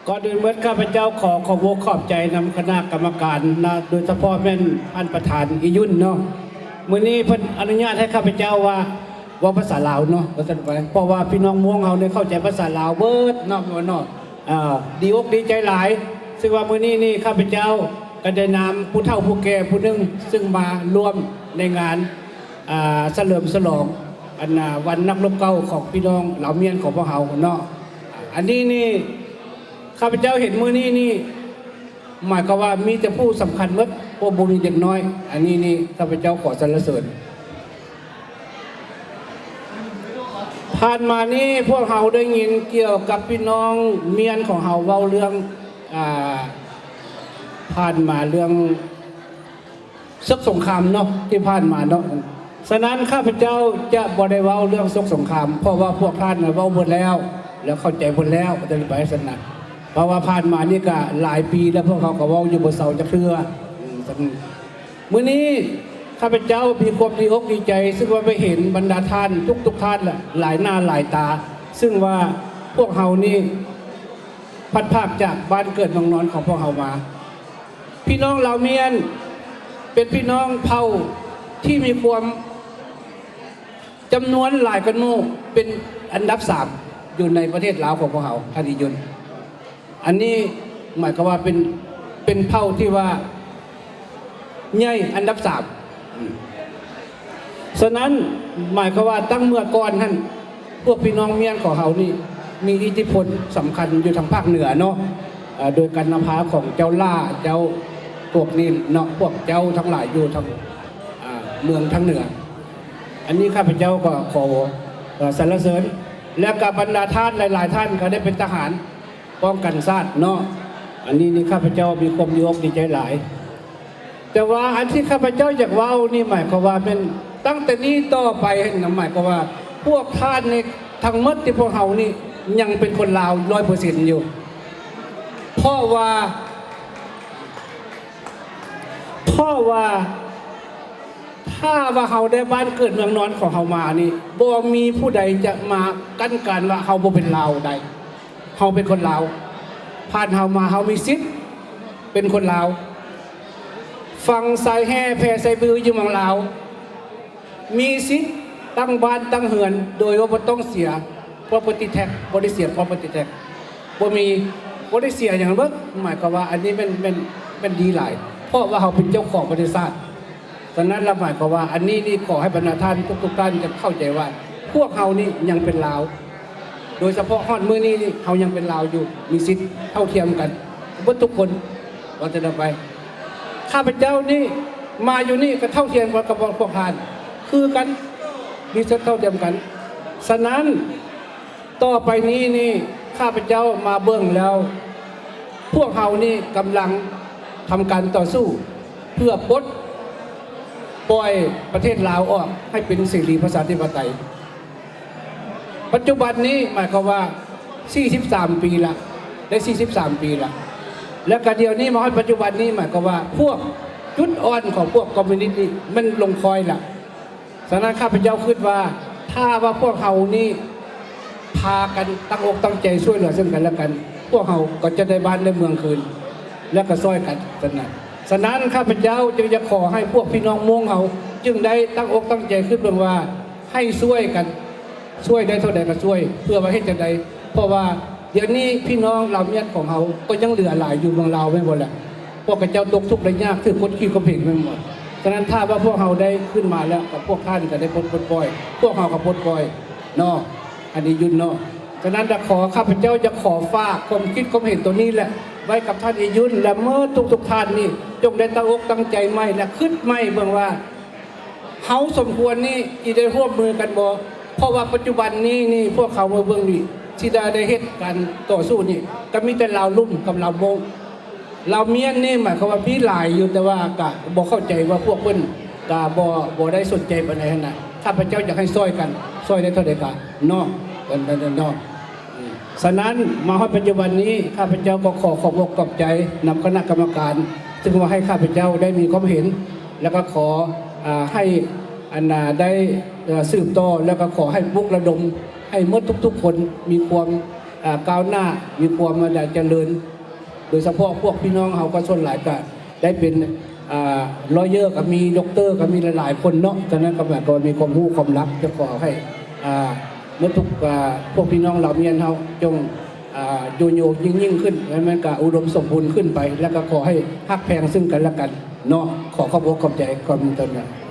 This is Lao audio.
ກ່ອນອື່ນໝົດ ຂ້າພະເຈົ້າຂໍຂອບອົກຂອບໃຈນຳຄະນະກຳມະການນະ ໂດຍສະເພາະແມ່ນທ່ານປະທານອີຫຍຸນເນາະ. ມື້ນີ້ເພິ່ນອະນຸຍາດໃຫ້ຂ້າພະເຈົ້າວ່າເວົ້າພາສາລາວເນາະ ວ່າຊັ້ນໄປ ເພາະວ່າພີ່ນ້ອງມົ້ງເຮົານີ້ເຂົ້າໃຈພາສາລາວເບິດເນາະ ເນາະ. ເອີ ດີອົກດີໃຈຫຼາຍ ຊຶ່ງວ່າມື້ນີ້ນີ້ຂ້າພະເຈົ້າກໍໃນນາມຜູ້ເຖົ້າຜູ້ແກ່ຜູ້ໜຶ່ງ ຊຶ່ງມາຮ່ວມໃນງານ ອ່າ ສະເຫຼີມສະຫຼອງ ອັນ ອ່າ ວັນນັກລົບເກົ່າຂອງພີ່ນ້ອງລາວມ້ຽນຂອງພວກເຮົາເນາະ. ອັນນີ້ນີ້ ຂ້າພະເຈົ້າເຫັນມື້ນີ້ນີ້ ໝາຍຄວາມວ່າມີແຕ່ຜູ້ສຳຄັນໝົດ ບໍ່ ບໍ່ມີເດັກນ້ອຍ. ອັນນີ້ນີ້ ຂ້າພະເຈົ້າຂໍສັນລະເສີນ. ຜ່ານມານີ້ພວກເຮົາໄດ້ຍິນກ່ຽວກັບພີ່ນ້ອງມ້ຽນຂອງເຮົາເວົ້າເລື່ອງ ອ່າ ຜ່ານມາເລື່ອງ ເສິກສົງຄາມເນາະ ທີ່ຜ່ານມາເນາະ. ສະນັ້ນ ຂ້າພະເຈົ້າຈະບໍ່ໄດ້ເວົ້າເລື່ອງເສິກສົງຄາມ ເພາະວ່າພວກທ່ານນະເວົ້າເບິດແລ້ວ ແລ້ວເຂົ້າໃຈເບິດແລ້ວ ຈະໄປຊັ້ນນະ. ເພາະວ່າຜ່ານມານີ້ກະຫຼາຍປີແລ້ວ ພວກເຮົາກໍເວົ້າຢູ່ບໍ່ເຊົາຈັກເທື່ອ. ອືມ ມື້ນີ້ຂ້າພະເຈົ້າມີຄວາມດີອົກດີໃຈ ຊຶ່ງວ່າໄປເຫັນບັນດາທ່ານທຸກໆທ່ານລະ ຫຼາຍໜ້າຫຼາຍຕາ ຊຶ່ງວ່າພວກເຮົານີ້ພັດພາກຈາກບ້ານເກີດເມືອງນອນຂອງພວກເຮົາມາ. ພີ່ນ້ອງລາວມ້ຽນເປັນພີ່ນ້ອງເຜົ່າທີ່ມີຄວາມ ຈຳນວນຫຼາຍກວ່າໝູ່ ເປັນອັນດັບສາມຢູ່ໃນປະເທດລາວຂອງພວກເຮົາ ທ່ານອີຫຍຸນ. ອັນນີ້ໝາຍຄວາມວ່າເປັນ ເປັນເຜົ່າທີ່ວ່າໃຫຍ່ອັນດັບສາມ. ອືມ ສະນັ້ນ ໝາຍຄວາມວ່າຕັ້ງເມື່ອກ່ອນຫັ້ນ ພວກພີ່ນ້ອງມ້ຽນຂອງເຮົານີ້ມີອິດທິພົນສຳຄັນຢູ່ທາງພາກເໜືອເນາະ ເອີ ໂດຍການນຳພາຂອງເຈົ້າຫຼ້າ ເຈົ້າພວກນີ້ເນາະ ພວກເຈົ້າທັງຫຼາຍຢູ່ທາງ ອ່າ ເມືອງທາງເໜືອ. ອັນນີ້ຂ້າພະເຈົ້າກໍຂໍ ເອີ ສັນລະເສີນ ແລະ ກໍບັນດາທ່ານຫຼາຍໆທ່ານກໍໄດ້ເປັນທະຫານປ້ອງກັນຊາດເນາະ. ອັນນີ້ນີ້ຂ້າພະເຈົ້າມີຄວາມດີອົກດີໃຈຫຼາຍ. ແຕ່ວ່າອັນທີ່ຂ້າພະເຈົ້າຢາກເວົ້ານີ້ ໝາຍຄວາມວ່າແມ່ນຕັ້ງແຕ່ນີ້ຕໍ່ໄປຫັ້ນນະ ໝາຍຄວາມວ່າພວກທ່ານນີ້ ທັງໝົດທີ່ພວກເຮົານີ້ຍັງເປັນຄົນລາວຮ້ອຍເປີເຊັນຢູ່. ເພາະວ່າ ເພາະວ່າ ຖ້າວ່າເຮົາໄດ້ບ້ານເກີດເມືອງນອນຂອງເຮົາມານີ້ ບໍ່ມີຜູ້ໃດຈະມາກັ້ນການວ່າເຮົາບໍ່ເປັນລາວໄດ້. ເຮົາເປັນຄົນລາວ. ຜ່ານເຮົາມາ ເຮົາມີສິດເປັນຄົນລາວ. ຝັງສາຍແຮ່ແຜ່ສາຍບືຢູ່ເມືອງລາວ ມີສິດຕັ້ງບ້ານຕັ້ງເຮືອນ ໂດຍວ່າບໍ່ຕ້ອງເສຍ property tax ບໍ່ໄດ້ເສຍ property tax ບໍ່ມີ ບໍ່ໄດ້ເສຍຫຍັງເບີດ. ໝາຍຄວາມວ່າອັນນີ້ແມ່ນ ແມ່ນ ແມ່ນດີຫຼາຍ ເພາະວ່າເຮົາເປັນເຈົ້າຂອງປະເທດຊາດ. ສະນັ້ນລະໝາຍຄວາມວ່າອັນນີ້ນີ້ ຂໍໃຫ້ບັນດາທ່ານທຸກໆທ່ານຈະເຂົ້າໃຈວ່າ ພວກເຮົານີ້ຍັງເປັນລາວ ໂດຍສະເພາະຮອດມື້ນີ້ນີ້ ເຮົາຍັງເປັນລາວຢູ່ ມີສິດເທົ່າທຽມກັນເບິດທຸກຄົນ. ວ່າຈັ່ງໃດໄປ ຂ້າພະເຈົ້ານີ້ມາຢູ່ນີ້ກໍເທົ່າທຽມກັນກັບພວກທ່ານຄືກັນ ມີສິດເທົ່າທຽມກັນ. ສະນັ້ນ ຕໍ່ໄປນີ້ນີ້ ຂ້າພະເຈົ້າມາເບິ່ງແລ້ວ ພວກເຮົານີ້ກຳລັງທຳການຕໍ່ສູ້ ເພື່ອປົດປ່ອຍປະເທດລາວອອກໃຫ້ເປັນເສລີປະຊາທິປະໄຕ. ປັດຈຸບັນນີ້ໝາຍຄວາມວ່າສີ່ສິບສາມປີລະ ໄດ້ສີ່ສິບສາມປີລະ ແລະກະດຽວນີ້ມາຮອດປັດຈຸບັນນີ້ ໝາຍຄວາມວ່າພວກຈຸດອ່ອນຂອງພວກຄອມມູນິດນີ້ມັນລົງຄອຍລະ. ສະນັ້ນ ຂ້າພະເຈົ້າຄິດວ່າ ຖ້າວ່າພວກເຮົານີ້ພາກັນຕັ້ງອົກຕັ້ງໃຈຊ່ວຍເຫຼືອເຊິ່ງກັນແລະກັນ ພວກເຮົາກໍຈະໄດ້ບ້ານໄດ້ເມືອງຄືນ ແລະກໍຊ່ອຍກັນ. ສະນັ້ນ ສະນັ້ນ ຂ້າພະເຈົ້າຈຶ່ງຢາກຂໍໃຫ້ພວກພີ່ນ້ອງມົ້ງເຮົາ ຈຶ່ງໄດ້ຕັ້ງອົກຕັ້ງໃຈຄິດເບິ່ງວ່າ ໃຫ້ຊ່ວຍກັນ ຊ່ວຍໄດ້ເທົ່າໃດກໍຊ່ວຍ ເພື່ອວ່າເຮັດຈັ່ງໃດ ເພາະວ່າ ດຽວນີ້ພີ່ນ້ອງລາວມ້ຽນຂອງເຮົາກໍຍັງເຫຼືອຫຼາຍຢູ່ເມືອງລາວແມ່ນບໍ່ລະ? ພວກເຂົາເຈົ້າຕົກທຸກໄດ້ຍາກ ຖືກກົດຂີ່ຂົ່ມເຫງແມ່ນບໍ່? ສະນັ້ນ ຖ້າວ່າພວກເຮົາໄດ້ຂຶ້ນມາແລ້ວ ກໍພວກທ່ານກໍໄດ້ປົດ ປົດປ່ອຍ ພວກເຮົາກໍປົດປ່ອຍເນາະ ອັນນີ້ຢຸດເນາະ. ສະນັ້ນ ລະຂໍ ຂ້າພະເຈົ້າຈະຂໍຝາກຄວາມຄິດຄວາມເຫັນໂຕນີ້ແຫຼະ ໄວ້ກັບທ່ານອີຢຸນ ແລະ ເໝິດທຸກໆທ່ານນີ້ ຈົ່ງໄດ້ຕັ້ງອົກຕັ້ງໃຈໃໝ່ ແລະ ຄິດໃໝ່ເບິ່ງວ່າ ເຮົາສົມຄວນນີ້ຊິໄດ້ຮ່ວມມືກັນບໍ່? ເພາະວ່າປັດຈຸບັນນີ້ນີ້ ພວກເຂົາມາເບິ່ງນີ້ ທີ່ໄດ້ ໄດ້ເຮັດການຕໍ່ສູ້ນີ້ ກໍມີແຕ່ລາວລຸ່ມກັບລາວມົ້ງ. ລາວມ້ຽນນີ້ໝາຍຄວາມວ່າມີຫຼາຍຢູ່ ແຕ່ວ່າກະບໍ່ເຂົ້າໃຈວ່າພວກເພິ່ນກະບໍ່ ບໍ່ໄດ້ສົນໃຈປານໃດຫັ້ນນະ. ຂ້າພະເຈົ້າຢາກໃຫ້ຊ່ອຍກັນ ຊ່ອຍໄດ້ເທົ່າໃດກະເນາະ ເນາະ. ສະນັ້ນ ມາຮອດປັດຈຸບັນນີ້ ຂ້າພະເຈົ້າກໍຂໍຂອບອົກຂອບໃຈນຳຄະນະກຳມະການ ຊຶ່ງວ່າໃຫ້ຂ້າພະເຈົ້າໄດ້ມີຄວາມເຫັນ ແລ້ວກໍຂໍ ອາ ໃຫ້ ອັນນາ ໄດ້ ເອີ ສືບຕໍ່ ແລ້ວກໍຂໍໃຫ້ປຸກລະດົມໃຫ້ໝົດທຸກໆຄົນມີຄວາມ ອ່າ ກ້າວໜ້າ ມີຄວາມ ອ່າ ຈະເລີນ ໂດຍສະເພາະພວກພີ່ນ້ອງເຮົາກໍສ່ວນຫຼາຍກໍໄດ້ເປັນ ອ່າ lawyer ກໍມີ doctor ກໍມີຫຼາຍໆຄົນເນາະ. ສະນັ້ນກໍໝາຍຄວາມວ່າມີຄວາມຮູ້ຄວາມລັບ. ຈະຂໍໃຫ້ ອ່າ ໝົດທຸກ ອ່າ ພວກພີ່ນ້ອງລາວມຽນເຮົາຈົ່ງ ອ່າ ຢູ່ໂຍງຍິ່ງໆຂຶ້ນ ແລ້ວມັນກໍອຸດົມສົມບູນຂຶ້ນໄປ ແລ້ວກໍຂໍໃຫ້ຮັກແພງຊຶ່ງກັນແລະກັນເນາະ. ຂໍຂອບອົກຂອບໃຈຄວາມເມດຕາ.